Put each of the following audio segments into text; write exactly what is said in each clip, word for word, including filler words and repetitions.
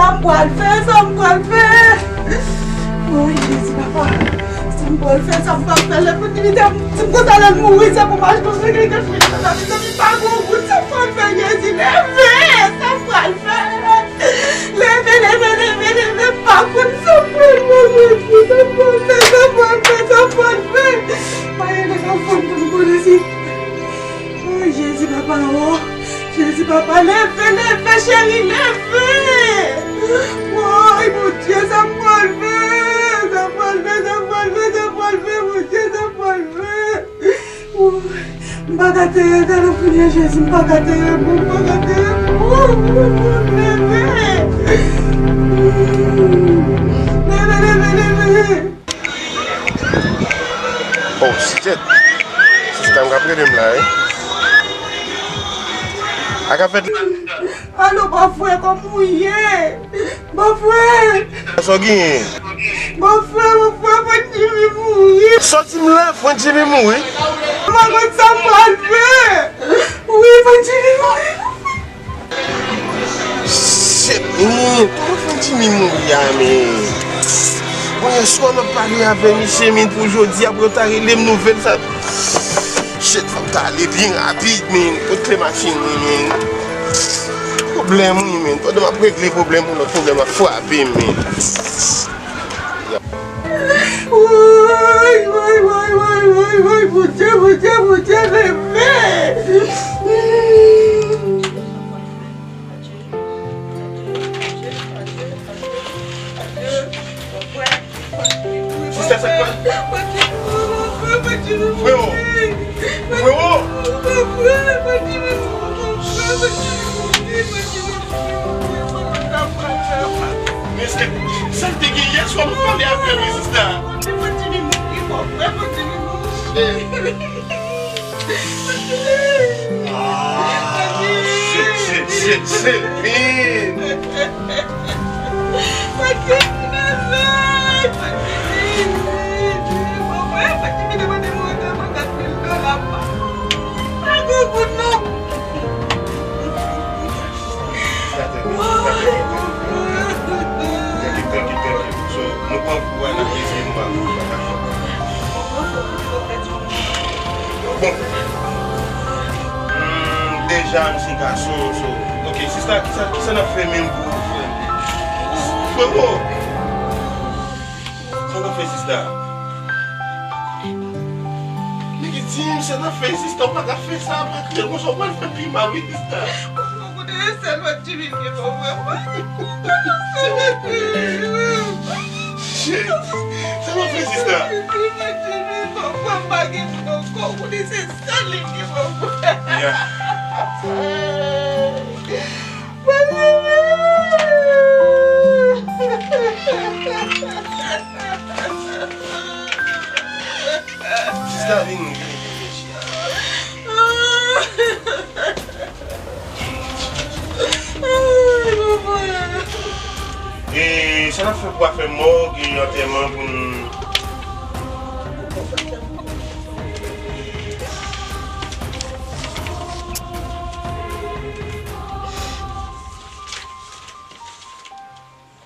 Sa m pral fè, sa m pral fè? Woy, Jezi, papa. Sa m pral fè, sa m pral fè? Lè pou di, si m konn sa lè l mouri, se pou m achte yon senkant mil dola, mezanmi, pa gon goud, sa m pral fè, Jezi, leve, sa m pral fè? Leve, leve, leve, leve, pa konn sa m pral fè, Jezi, sa m pral fè, sa m pral fè, sa m pral fè? Mwen rele nan fon pou m konnen si Woy, Jezi, papa, o. Jezi, papa, leve, leve, cheri, leve. Woy, Bondye, sa m pral fè? Sa m pral fè, sa m pral fè, sa m pral fè, Bondye, sa m pral fè? Woy, m pa ka teye tèlè kounye a, Jezi, m pa ka teye pou, m pa ka teye pou. Woy, woy, woy, leve. Leve, leve, leve. Oh, shit. Sista m k ap rele m la, wi. A k ap fèt? Alo, bòfrè, kòman w ye? Bòfrè! Sa w genyen? Bòfrè, bòfrè, Fwant Jimmy mouri. Sòti m la, Fwant Jimmy mouri? M pa konn sa m pral fè. Wi, Fwant Jimmy mouri. Shit, men, kòman Fwant Jimmy mouri a, men? Bon, yèswa m ap pale avè misye, men, pou jodi, apre yo ta rele m nouvèl sa. Shit, fò m ta ale byen rapid, men. Kot kle machin mwen, men? Pwoblèm, wi, men. Pandan m ap regle pwoblèm, yon lòt pwoblèm ap frape m, men. Woy, woy, woy, Bondye, Bondye, Bondye, leve! Sista, sa k pase? Freo! Freo! Men se, sa l te gen yè swa, nou pale avè l, wi, sista. Ah, shit, shit, shit, shit, man. Bon. Hmm, deja, m se gason, so. Ok, sista, kisa, kisa n ap fè menm pou frè m? Frero! Sa n ap fè, sista? Nèg di m, sa n ap fè, sista? Ou pa ka fè sa, pa kriye konsa, ou pral fè pi mal, wi, sista. Ou konnen se sèl lòt Jimmy ki bon, vrèman. Shit. Sa nou fè, sista? Jimmy, Jimmy, papa m pa gen moun ankò. Ou konnen se sèl li ki bon. Yeah. Sista, vin, vin, vin, vin, chita. E sa n ap fè pou afè mò, ki antèman pou n.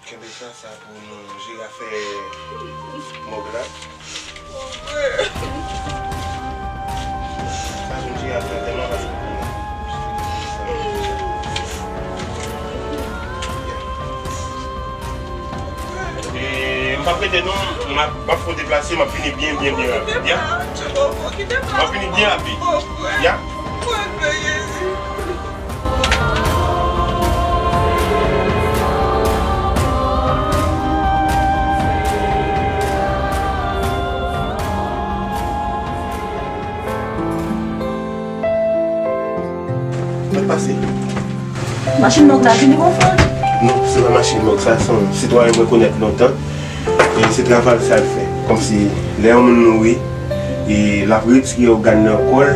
Kenbe sa, sa pou nou jere afè mòg la. Sa pou nou jere afè antèman paske e m p ap rete non, m ap, m ap fè w deplase, m ap vini byen, byen, byen rapid, ya. M ap vini byen rapid, ya. Mwen pase. Machin mòg la vini, mon frè? Non, se pa machin mòg, sa se yon sitwayen mwen konèt lontan. E se travay sa l fè. Kòmsi lè yon moun mouri, e l ap retire ògàn nan kò l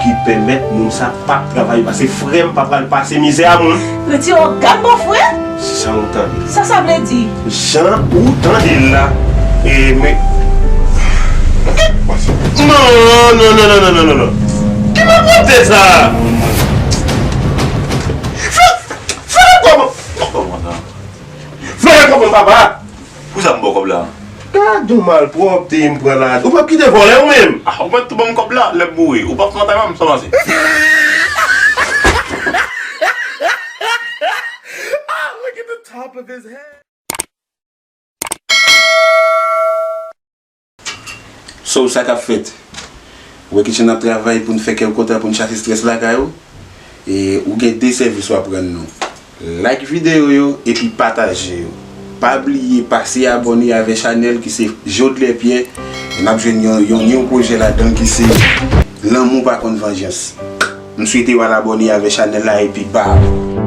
ki pèmèt moun sa p ap travay. Paske frè m pa pral pase mizè a moun. Retire ògàn bòfrè? Jan ou tande l. Sa sa vle di? Jan ou tande l la. E men. Non, non, non. Ki malpwòpte sa? Fè, fè kòman? Kòman sa? Konprann papa. Pou sa m ba w kòb la. Gad yon malpwòpte m pran la. Ou p ap kite vòlè ou menm. Ah, ou mèt tou ban m kòb la, lè m mouri. Ou p ap fè antanman m, sa pase. Ah, look at the top of his head. So, sa k ap fèt? Ou wè kijan n ap travay pou n fè kè w kontan, pou n chase estrès lakay ou? E ou gen de sèvis w ap rann nou. Like videyo yo epi pataje yo. Pa bliye pase abòne avè chanèl ki se Jodler Pierre. E n ap jwenn yon, yon, yon pwojè ladan ki se Lanmou pa konn vanjans. M swete w al abòne avè chanèl la epi bam!